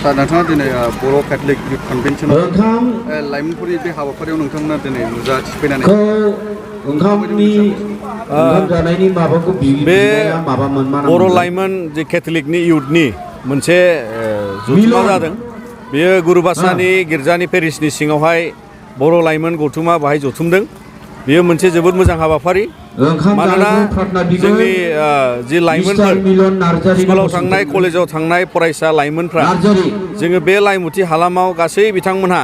दा नोंथाङा दिनै बर' केथलिक इउथ कनभेन्सनाव लाइमोनफोरनि बे हाबाफारियाव नोंथांमोना दिनै नुजाथिफैनानै ओंखामनि ओंखाम जानायनि माबाखौ बिनाया माबामोन मा बर' लाइमोन जे केथलिकनि इउथनि मोनसे जथुमा जादों बेयो गुरुबासानि गिर्जानि पेरिसनि सिङावहाय बर' लाइमोन गौथुमा बाहाय जथुमदों बेयो मोनसे जोबोद मोजां हाबाफारि मानोना जोंनि जि लाइमोनफोर स्कुलाव थांनाय कलेजाव थांनाय फरायसा लाइमोनफ्रा जोङो बे लाइमुथि हालामाव गासै बिथांमोनहा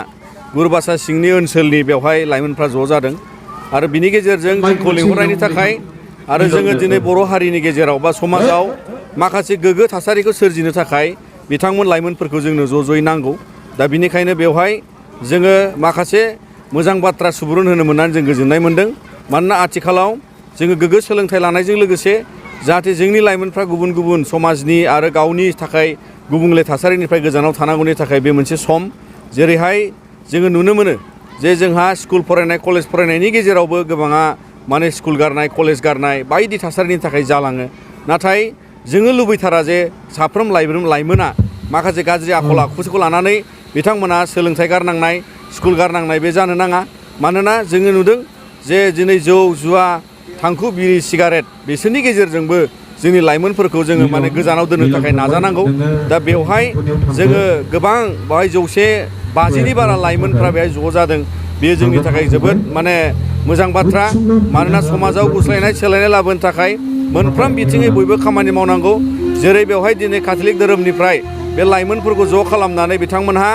गुरुबासा सिंनि ओनसोलनि बेवहाय लाइमोनफ्रा ज' जादों आरो बिनि गेजेरजों जोंखौ लिंहरनायनि थाखाय आरो जोङो दिनै बर' हारिनि गेजेराव बा समाजाव माखासे गोग्गो थासारिखौ सोरजिनो थाखाय बिथांमोन लाइमोनफोरखौ जोंनो ज' ज'यै नांगौ दा बिनिखायनो बेवहाय जोङो माखासे मोजां बाथ्रा सुबुरुन होनो मोननानै जों गोजोननाय मोनदों मानोना आथिखालाव जोङो गोग्गो सोलोंथाइ लानायजों लोगोसे जाहाथे जोंनि लाइमोनफ्रा गुबुन गुबुन समाजनि आरो गावनि थाखाय गुबुंले थासारिनिफ्राय गोजानाव थानांगौनि थाखाय बे मोनसे सम जेरैहाय जोङो नुनो मोनो जे जोंहा स्कुल फरायनाय कलेज फरायनायनि गेजेरावबो गोबाङा माने स्कुल गारनाय कलेज गारनाय बायदि थासारिनि थाखाय जालाङो नाथाय जोङो लुबैथारा जे साफ्रोम लाइमोना माखासे गाज्रि आखल आखुखौ लानानै बिथांमोना सोलोंथाइ गारनांनाय स्कुल गारनांनाय बे जानो नाङा मानोना जोङो नुदों जे दिनै जौ जुवा थांखु बिरि सिगारेट बिसोरनि गेजेरजोंबो जोंनि लाइमोनफोरखौ जोङो माने गोजानाव दोननो थाखाय नाजानांगौ दा बेवहाय जोङो गोबां बेवहाय 150नि बारा लाइमोनफ्रा बेहाय ज' जादों बेयो जोंनि थाखाय जोबोद माने मोजां बाथ्रा मानोना समाजाव गुस्लायनाय सोलायनाय लाबोनो थाखाय मोनफ्रोम बिथिङै बयबो खामानि मावनांगौ जेरै बेवहाय दिनै केथलिक धोरोमनिफ्राय बे लाइमोनफोरखौ ज' खालामनानै बिथांमोनहा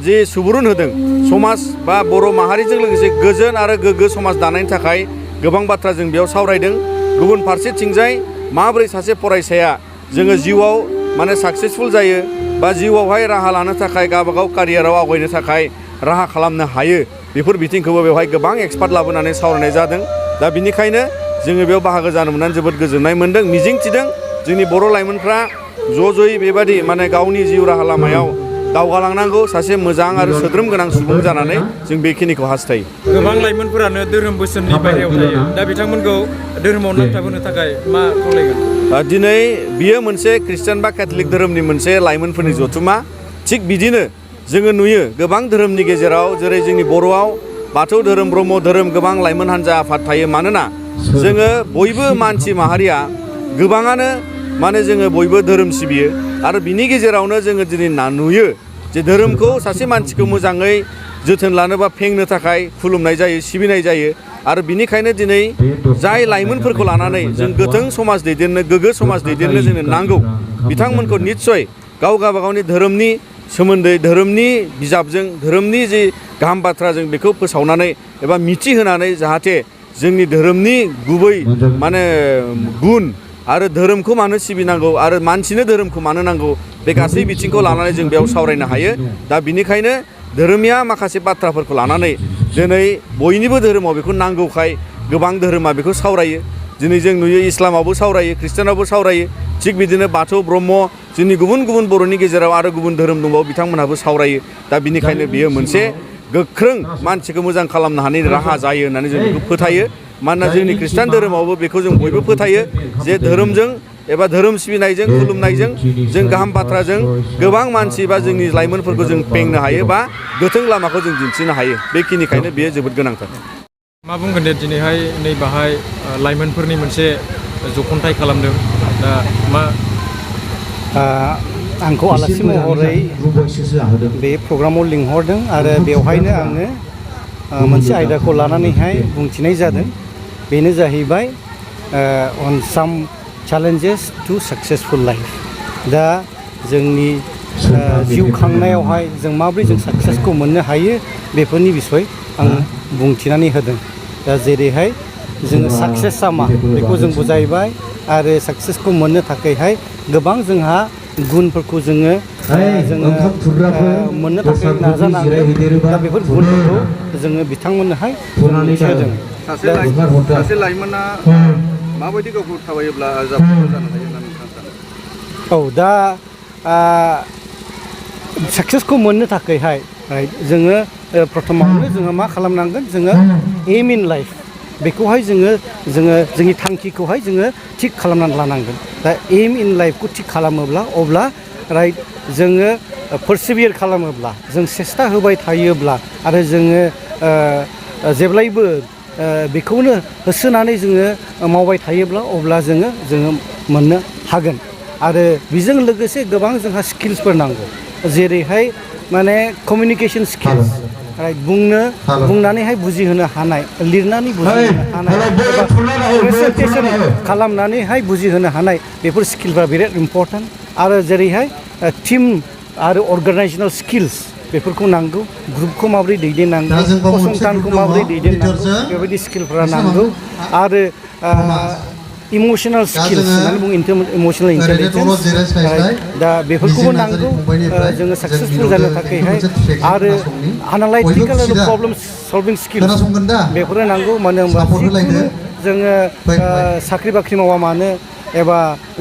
जि सुबुरुन होदों समाज बा बर' माहारिजों लोगोसे गोजोन आरो गोग्गो समाज दानायनि थाखाय गोबां बाथ्रा जों बेयाव सावरायदों गुबुन फारसेथिंजाय माबोरै सासे फरायसाया जोङो जिउआव माने साक्सेसफुल जायो बा जिउआवहाय राहा लानो थाखाय गावबागाव केरियाराव आवगायनो थाखाय राहा खालामनो हायो बेफोर बिथिंखौबो बेवहाय गोबां एक्सपार्ट लाबोनानै सावरायनाय जादों दा बिनिखायनो जोङो बेयाव बाहागो जानो मोननानै जोबोद गोजोननाय मोनदों मिजिंथिदों जोंनि बर' लाइमोनफ्रा ज' ज'यै बेबादि माने गावनि जिउ राहा लामायाव दावगालांनांगौ सासे मोजां आरो सोद्रोम गोनां सुबुं जानानै जों बेखिनिखौ हास्थायो गोबां लाइमोनफोरानो धोरोम बोसोननि बाहेरायाव थायो दा बिथांमोनखौ धोरोमाव नांथाबहोनो थाखाय मा खावलायगोन दिनै बियो मोनसे ख्रिस्टान बा केथलिक धोरोमनि मोनसे लाइमोनफोरनि जथुमा थिग बिदिनो जोङो नुयो गोबां धोरोमनि गेजेराव जेरै जोंनि बर'आव बाथौ धोरोम ब्रह्म धोरोम गोबां लाइमोन हान्जा आफाद थायो मानोना जोङो बयबो मानसि माहारिया गोबाङानो माने जोङो बयबो धोरोम सिबियो आरो बिनि गेजेरावनो जोङो दिनै नुयो जे धोरोमखौ सासे मानसिखौ मोजाङै जोथोन लानो बा फेंनो थाखाय खुलुमनाय जायो सिबिनाय जायो आरो बिनिखायनो दिनै जाय लाइमोनफोरखौ लानानै जों गोथों समाज दैदेननो गोग्गो समाज दैदेननो जोंनो नांगौ बिथांमोनखौ निस्सय गावगाबागावनि धोरोमनि सोमोन्दै धोरोमनि बिजाबजों धोरोमनि जि गाहाम बाथ्रा जों बेखौ फोसावनानै एबा मिथिहोनानै जाहाथे जोंनि धोरोमनि गुबै माने गुन आरो धोरोमखौ मानो सिबिनांगौ आरो मानसिनो धोरोमखौ मानो नांगौ बे गासै बिथिंखौ लानानै जों बेयाव सावरायनो हायो दा बिनिखायनो धोरोमिया माखासे बाथ्राफोरखौ लानानै दिनै बयनिबो धोरोमाव बेखौ नांगौखाय गोबां धोरोमा बेखौ सावरायो दिनै जों नुयो इस्लामावबो सावरायो ख्रिस्टानावबो सावरायो थिग बिदिनो बाथौ ब्रह्म जोंनि गुबुन गुबुन बर'नि गेजेराव आरो गुबुन धोरोम दंबावो बिथांमोनहाबो सावरायो दा बिनिखायनो बियो मोनसे गोख्रों मानसिखौ मोजां खालामनो हानायनि राहा जायो होननानै जों बेखौ फोथायो मानोना जोंनि ख्रिस्टान धोरोमावबो बेखौ जों बयबो फोथायो जे धोरोमजों एबा धोरोम सिबिनायजों खुलुमनायजों जों गाहाम बाथ्राजों गोबां मानसि बा जोंनि लाइमोनफोरखौ जों पेंनो हायो बा गोथों लामाखौ जों दिन्थिनो हायो बेखिनिखायनो बेयो जोबोद गोनांथार मा बुंगोन दे दिनैहाय नै बाहाय लाइमोनफोरनि मोनसे जखन्थाय खालामदों दा मा आंखौ आलासि महरै बे प्रग्रामाव लिंहरदों आरो बेवहायनो आङो मोनसे आयदाखौ लानानैहाय बुंथिनाय जादों बेनो जाहैबाय अन साम challenges to successful life दा जोंनि जिउ खांनायावहाय जों माबोरै जों साक्सेसखौ मोननो हायो बेफोरनि बिसय आं बुंथिनानै होदों दा जेरैहाय जोङो साक्सेसआ मा बेखौ जों बुजायबाय आरो साक्सेसखौ मोननो थाखायहाय गोबां जोंहा गुनफोरखौ जोङो मोननो थाखाय नाजानांगोन दा बेफोर गुनफोरखौ जोङो बिथांमोननोहाय होदों सासे लाइमोना माबायदि गावखौ थाबायोब्ला जाफुंसार जानो हायो होननानै नोंथाङा सानो? औ दा साक्सेसखौ मोननो थाखायहाय जोङो प्रथमावनो जोङो मा खालामनांगोन जोङो एम इन लाइफ बेखौहाय जोङो जोंनि थांखिखौहाय जोङो थिग खालामनानै लानांगोन दा एम इन लाइफखौ थिग खालामोब्ला अब्ला जोङो पारसिभियार खालामोब्ला जों सेस्था होबाय थायोब्ला आरो जोङो जेब्लायबो बेखौनो होसोनानै जोङो मावबाय थायोब्ला अब्ला जोङो मोननो हागोन आरो बेजों लोगोसे गोबां जोंहा स्किल्सफोर नांगौ जेरैहाय माने कमिउनिकेशन स्किल्स बुंनानैहाय बुजिहोनो हानाय लिरनानै बुजिहोनो हानाय एबा प्रेजेन्टेसन खालामनानैहाय बुजिहोनो हानाय बेफोर स्किलफ्रा बिराद इम्परटेन्ट आरो जेरैहाय टिम आरो अर्गानाइजेसनेल स्किल्स बेफोरखौ नांगौ ग्रुपखौ माबोरै दैदेननांगौ फसंथानखौ माबोरै दैदेननांगौ बेबायदि स्किलफोरा नांगौ आरो इमोशनेल स्किल्स होननानै बुङो इमोशनेल इन्टेलिजेन्स दा बेफोरखौबो नांगौ जोङो साक्सेसफुल जानो थाखायहाय आरो एनालाइटिकेल आरो प्रब्लेम सल्भिं स्किल्स बेफोरो नांगौ मानो होनबा जिखुनु जोङो साख्रि बाख्रि मावा मानो एबा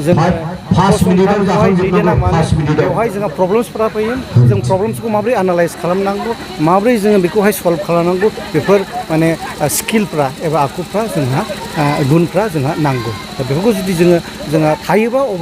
जोङो फसंथानखौहाय दैदेना मानो बेवहाय जोंहा प्रब्लेम्सफोरा फैयो जों प्रब्लेम्सखौ माबोरै एनालाइज खालामनांगौ माबोरै जोङो बेखौहाय सल्भ खालामनांगौ बेफोर माने स्किलफ्रा एबा आखुफ्रा जोंहा गुनफ्रा जोंहा नांगौ दा बेफोरखौ जुदि जोंहा थायोबा